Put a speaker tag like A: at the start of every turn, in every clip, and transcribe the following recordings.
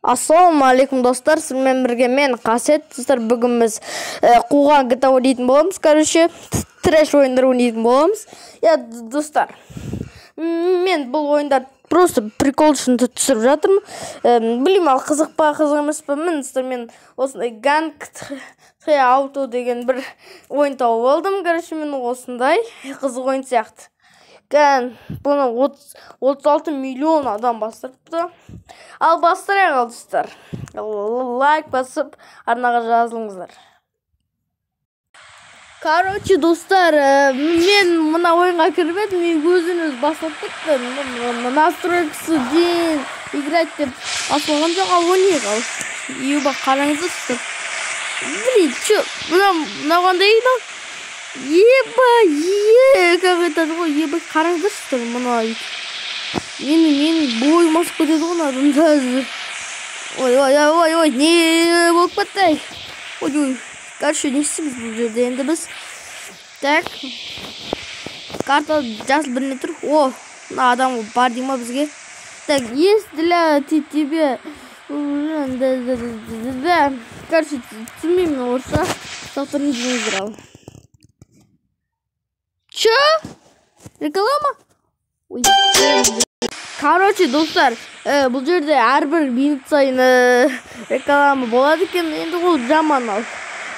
A: Ассалаумағалейкум, достар! Сізбен бірге мен, Қасет. Достар, бүгін біз қуған GTA ойнайтын боламыз, короче, трэш ойындар ойнайтын боламыз. Иә, достар, мен бұл ойындарды просто прикол үшін түсіріп жатырмын. Білмеймін, ал қызық па, қызық емес па. Міне, достар, мен осындай Ганг Ауто деген бір ойын тауып алдым. Короче, мен осындай қызық ойын сияқты. Кән, бұны 36 миллион адам бастырыпты. Ал бастырайық. Ал, достар, лайк басып, арнаға жазылыңыздар. Короче, достар, мен мына ойынға кіріп едім, мен өзін өзі бастап кетті. Настройкасы день играть деп басылған жоқ. Ал ойнайық. Ал, еба, қараңыздар. Блин, че, мынау қандай мынау? Еба, е, как айтады ғой, еба, қараңыздаршы, мына мені бойым асып кетеді ғой мынадан даже. Ой, ой, ой, ой, не болып кетті? Ой, ой. Короче, не істейміз бұл жерде енді біз? Так, карта жасыл бір не тұр. О, мына адам бар дей ма бізге? Так, есть для тебе. Да, короче, түсінбеймін орысша. Сақтарын жеңіздер. Ал че, реклама? Ой. Короче, достар, бұл жерде әрбір минут сайын реклама болады екен. Енді ол жаман. Ал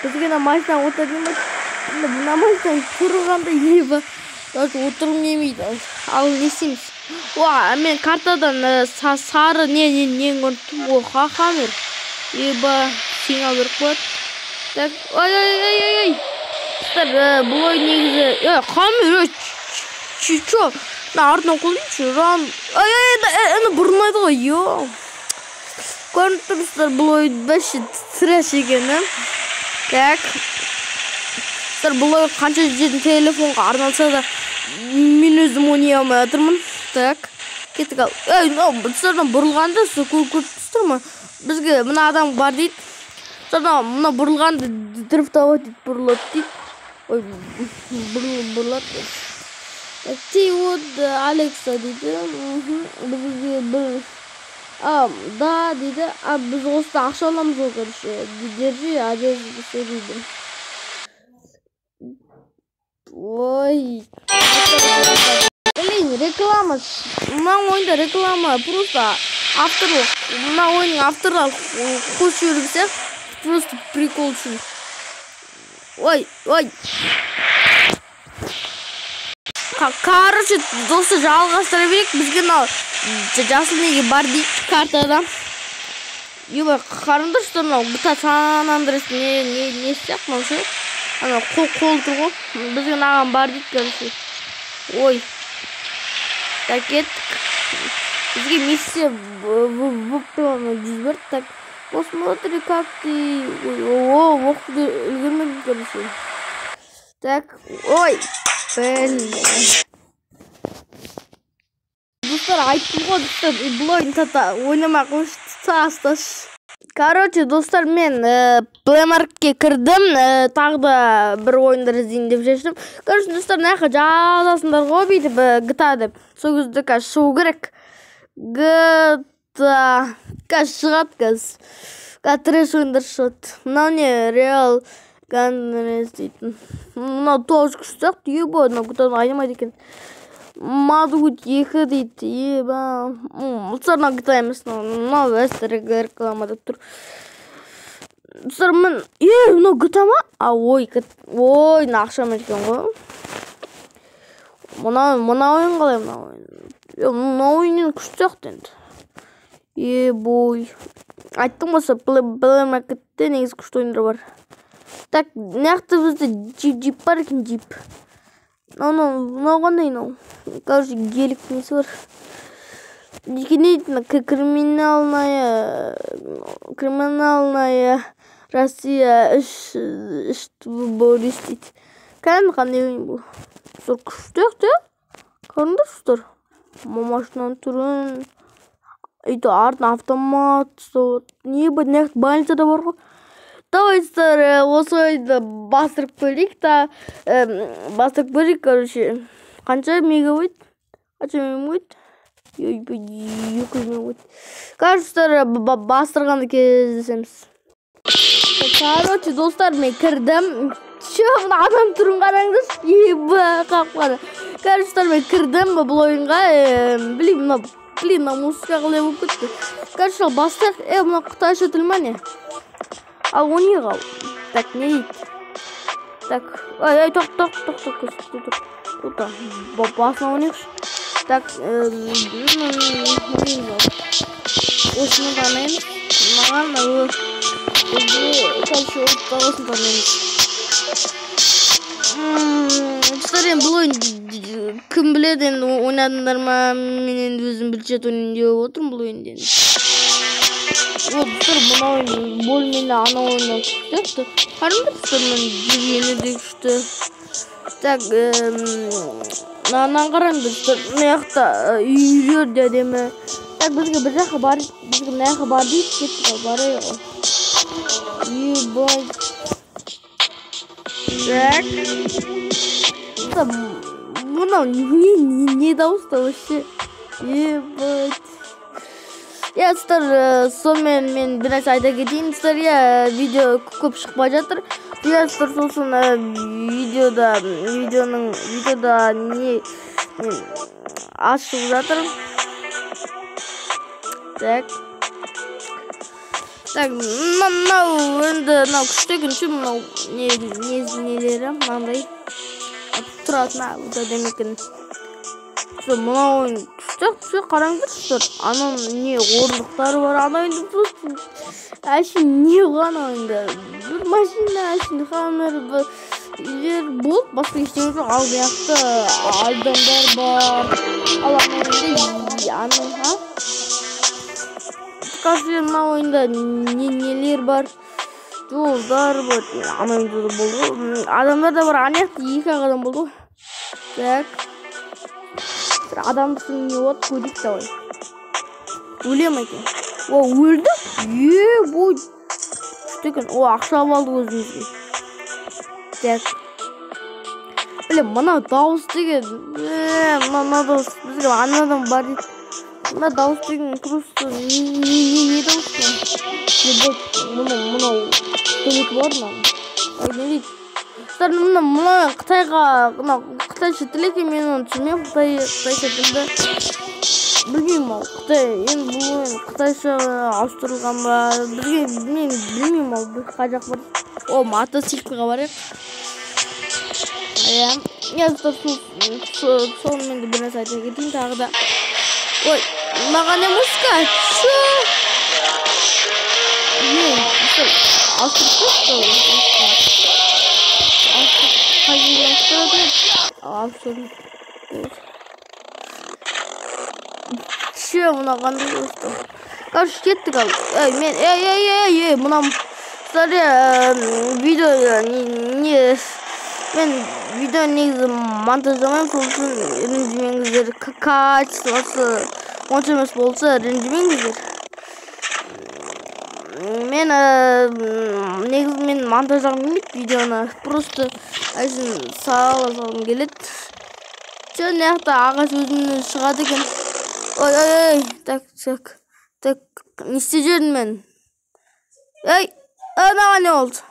A: бізге мына машинаға отыра ма? Енді мына машинаның түрі қандай, еба, даже отырғым келмейді. Ал не істейміз? О, мен картадан сары не не нені көріп тұрмын. О, хаммер, еба, сигнал беріп қояды. Так, ой, ой, ой, ой, ой. Достар, бұл ойын негізі, е, хаммер, ей, че, мына артынан қойыңызшы, ран, ай, ай, ана бұрылмайды ғой, е. Көрініп тұрсыздар, бұл ойын вообще трэш екені. Так, достар, бұл ойын қанша жерден телефонға арналса да, мен өзім ойнай алмай жатырмын. Так, кеттік. Ал, ей, мынау, достар, бұрылғанда көріп тұрсыздар ма? Бізге мына адам бар дейді. Достар, мына бұрылғанда дрифтовать дейді, бұрылады дейді. Ой, бұрылады. Ты вот Алекса дейді. Бізге бір а да дейді. А, біз осыда ақша аламыз ғой. Короче, держи одежду дейді. Ой, блин, реклама. Мына ойында реклама просто авторлық, мына ойынның авторлары қосып жіберген сияқты, просто прикол үшін. Ой, ой. Короче, достар, жалғастыра берейік. Бізге мынау жасыл неге бар дейді картада. Ебай, қараңдаршы, мынау GTA Сан Андреас не сияқты мынау ше. Ана қол тұр ғой. Бізге мынаған бар дейді, короче. Ой, так, кеттік. Бізге миссия выполнена 101. Так, посмотри, как ты. Ой, о, оқуды үлгермедім, короче. Так, ой, блин. Достар, айттым ғой, достар, бұл ойын тата ойнамай ақ қойшы, тасташы. Короче, достар, мен Play Marketке кірдім, тағы да бір ойындар іздейін деп шештім. Короче, достар, мына жаққа жазасыңдар ғой бүйтіп, GTA деп. Сол кезде қазір шығу керек. GTA қазір шығады, қазір. Қазір трэш ойындар шығады. Мынау не, Реал Ганнерс дейтін. Мынау тоже күшті сияқты, еба, мынау GTA айнымайды екен. Мадут 2 дейді, еба. Достар, мынау GTA емес, мынау реклама деп тұр. Достар, мін, е, мынау GTA ма? А, ой, ой, мына ақшамен екен ғой. Мына ойын қалай, мына ойын? Мына ойын күшті сияқты енді. Е, бой. Айттым ғой, Play Marketте негізі күшті ойындар бар. Так, мына жақта бізде джип бар екен, джип. Мынау, мынау қандай мынау? Короче, гелик несі бар. Не дейді? Криминальная Россия 3 борис дейді. Кәдімгі қандай ойын бұл? Достар, күшті сияқты, иә? Қараңдаршы, достар. Машинаның түрін. Үйде артына автомат ұстап. Не, мына жақта больницада бар ғой. Давай, достар, осы ойынды бастырып көрейік та. Бастырып көрейік, короче. Қанша мегабайт? Қанша мегабайт? 200 мың өт. Короче, достар, бастырғанда кездесеміз. Короче, достар, мен кірдім. Че, мына адам түрін қараңдаршы. Еба, қап-қара. Короче, достар, мен кірдім бұл ойынға. Блин, мына, блин, мына музыка қалай болып кетті. Короче, ал бастайық. Мына қытайша тіл ма не? Ал ойнайық ал. Так, не дейді? Так, ай, ай, тоқ, тоқ, тоқ, тоқ, тоқ, тоқ, тоқ, басына ойнайықшы. Так, осыны танимыз. Маған короче, осыны танимыз. Достар, енді бұл ойын кім біледі, енді ойнадыңдар ма? Мен енді өзім бірінші рет ойнайын деп отырмын бұл ойынды енді. О, достар, мына ойын более-менее ана ойыннан күшті сияқты. Қараңдар, достар, мына жүргені де күшті. Так, мынаны қараңдар, достар, мына жақта үйлер де әдемі. Так, бізге бір жаққа бар, бізге мына жаққа бар дейді, кеттік ал, барайық ал. Ебать. Так. Мынау не дауыс-то вообще? Ебать. Иә, достар, сонымен мен бір нәрсе айта кетейін, достар, иә, видео көп шықпай жатыр. Иә, достар, сосын видеода, видеода не аз шығып жатыр. Так. Так, мынау енді мынау күшті екен ше, мынау не нелері мынандай тұратын әдемі екен. Сол мынау ойын күшті, күшті, қараңдаршы, достар. Анау не орындықтары бар, анау енді просто әшейін не ғой анау енді. Бір машина, әшейін хаммер, бір үйлер болды, басқа ештеңе жоқ. Ал бұл жақта адамдар бар. Ал анау енді анау, а? Қазір мына ойында нелер бар, жолдар бар, ана ойында да болды ғой. Адамдар да бар, ана жақта екі ақ адам болды ғой. Так. Бір адамдықтың не болады, көрейік давай. Өле ме екен? О, өлді? Е, бой. Күшті екен. О, ақша алып алдық өзімізге. Так. Блин, мына дауыс деген, мына дауыс бізге анадан бар дейді. Мына дауыс деген просто не дауыс мынау? Мынау пистолеті бар мынаның. Ай, не дейді? Достар, мына қытайға, мынау қытайша тіл екен, мен оны түсінбеймін. Қытайша тілді білмеймін ал. Қытай, енді бұл ойын қытайша ауыстырылған ба? Бізге, мен білмеймін ал, біз қай жаққа бар. О, мотоциклға барайық. Иә, иә, достар, сонымен де бір нәрсе айта кетейін тағы да. Ой, маған не музыка? Чё? Не, достар, ауыстырып қойшы. Қай жерге ауыстырады? Ауыстырдым. Че, мына қандай дауыс? Короче, кеттік ал. Ей, мен, ей, ей, ей, ей, мына, достар, видео, не, мен видео негізі монтаждамаймын, сол үшін ренжімеңіздер. Качествосы онша емес болса, ренжімеңіздер. Мен негізі мен монтаждағым келмейді видеоны, просто әшейін сала салғым келеді. Че, мына жақта ағаш өзінен шығады екен. Ой, ой, ой, так, так, так, не істеп жібердім мен? Ей, мынаған не болды?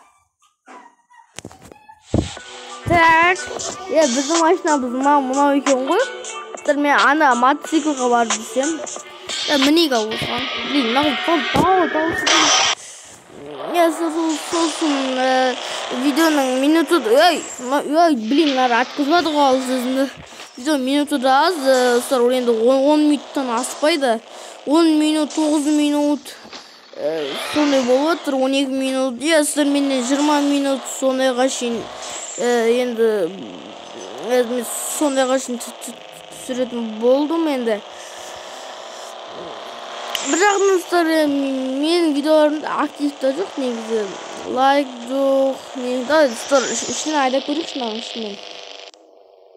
A: Так, е, біздің машинамыз мынау екен ғой. Достар, мен ана мотоциклға барып жүрсем. Мінейік ал осыған. Блин, мынау дауысы. Е, сосын видеоның минуты, ей, ей, блин, мына айтқызбады ғой ал сөзімді. Видео минуты да аз, достар, ол енді 10 минуттан аспайды. 10 минут, 9 минут, сондай болып отыр, 12 минут. Иә, достар, менде 20 минут сондайға шейін, енді мен сондайға шейін түсіретін болдым енді. Бір жағынан, достар, менің видеоларымда актив та жоқ негізі. Лайк жоқ, не, давай, достар, ішінен айдап көрейікші мынаның ішінен.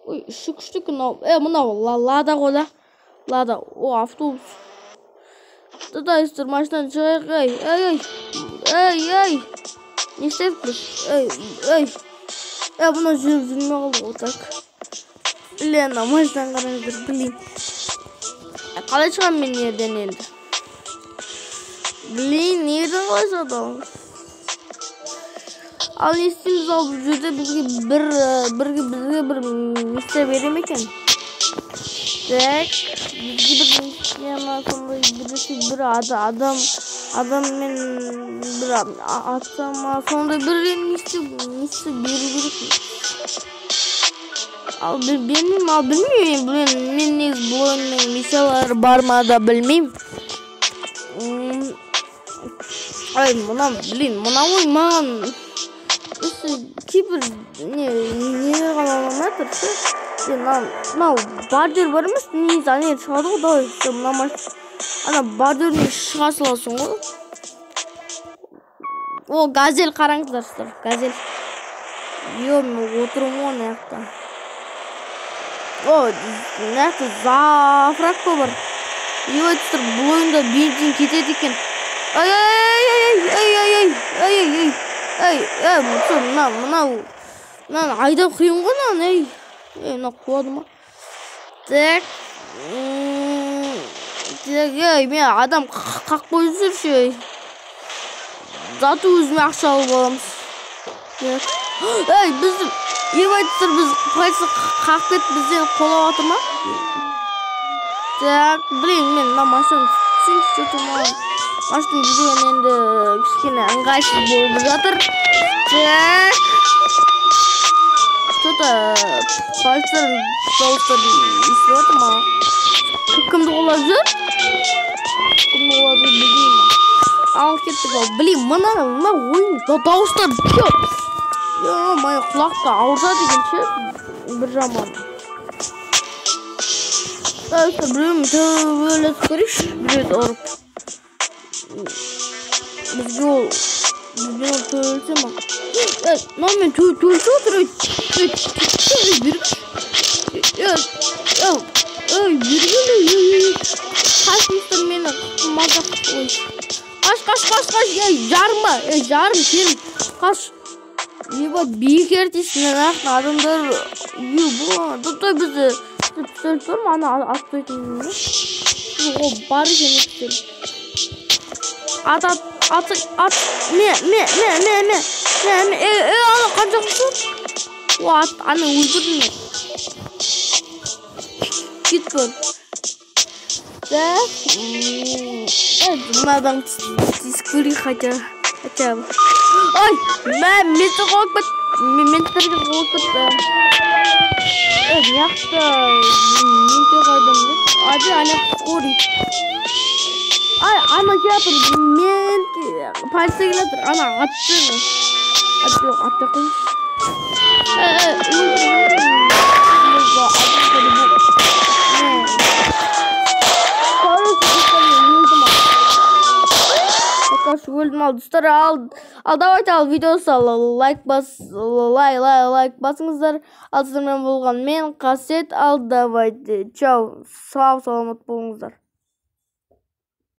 A: Ой, іші күшті екен мынау. Мынау Лада ғой да. Лада, о, автобус. Давай, достар, машинадан шығайық. Ей, ей, ей, ей, ей. Не істедік біз? Ей, ей. Мынау жүріп жүрмей қалды ғой, так. Блин, мына машинаны қараңыздар, блин. Қалай шығамын мен жерден енді? Блин, жерден қалай шығады? Ал не істейміз? Ал бұл жерде бізге бір бізге бір миссия бере ме екен? Так, бізге бір миссия ма, сондай бір адам адаммен бір атса ма, сондай бір миссия беру керек. Ал білмеймін, ал білмеймін, блин, мен негізі бұл ойынның миссиялары бар ма да білмеймін. Ай, мына, блин, мына ойын маған кейбір нелер ғана ұнамай тұр ше. Мынау бордюр бар емес, негізі ана жерде шығады ғой, давай мына машина ана бордюріне шыға саласың ғой. О, газель, қараңыздар, газель. Е, мен отырмын ғой ана жақта. О, мына жақта заправка бар. Ебать, достар, бұл ойында бензин кетеді екен. Ай, ай, ай, ай, ай, ай, ай, ай, ай, ай, мына, мынау, мынаны айдау қиын ғой мынаны, ей. Ей, мынау қуады ма? Так, так, ей, мен адам қақ қойып жүрші, ей. Зато өзіме ақша алып аламыз. Ей, бізді, ебать, достар, біз полиция қағып кетіп, бізден қолап жатыр ма? Так, блин, мен мына машинаны түсінші, что-то маған машина жүрген енді кішкене ыңғайсыз болып жатыр. Так, что-то полицияның дауыстары естіліп жатыр маған. Кімді қолап жүр? Кімді қолап жүр білмеймін. Ал кеттік ал. Блин, мына ойын дауыстары чё? Ё-моё, құлақты ауыртады екен ше, бір жаман. Давайте біреумен төбелесіп көрейікші, біреуді ұрып. Бізге ол, бізбен ол төбелесе ма? Ей, мынау мен төбелесіп отыр, ей, ей, бергіш. Ей, ей, бергіл, ей, ей, қашыңыздар мені, мазақ, ой. Қаш, қаш, қаш, қаш, ей, жарым ба, ей, жарым, керім, қаш. Ебать, бекер дейсің, мына адамдар, ебать, той бізді пистолет бар ма, ана атпайтын не? О, бар екен пистолет. Ат, ат, ат, ат, ме, ме, ме, ме, ме, ме, ме, ей, ей, ана қанша қылшы? О, ат, ана өлтірдім мен. Кет бар. Так, мынадан тиісіп көрейік хотя бы. Ой, мә, менті қойып кет, менттерге қойып кетті. Ей, мына жақта менте қайдан біледі? Ай, ана жақта скорый. Ай, ана келатыр, мент, полиция келатыр, ана атты. Ат жоқ, атты қойшы. Ей, өлтірдім. Өлдім ал, достар, ал, давайте, ал, видеосы, ал, лайк бас, лайк басыңыздар. Ал сіздермен болған мен, Қасет, ал, давайте, чао, сау, саламат болыңыздар.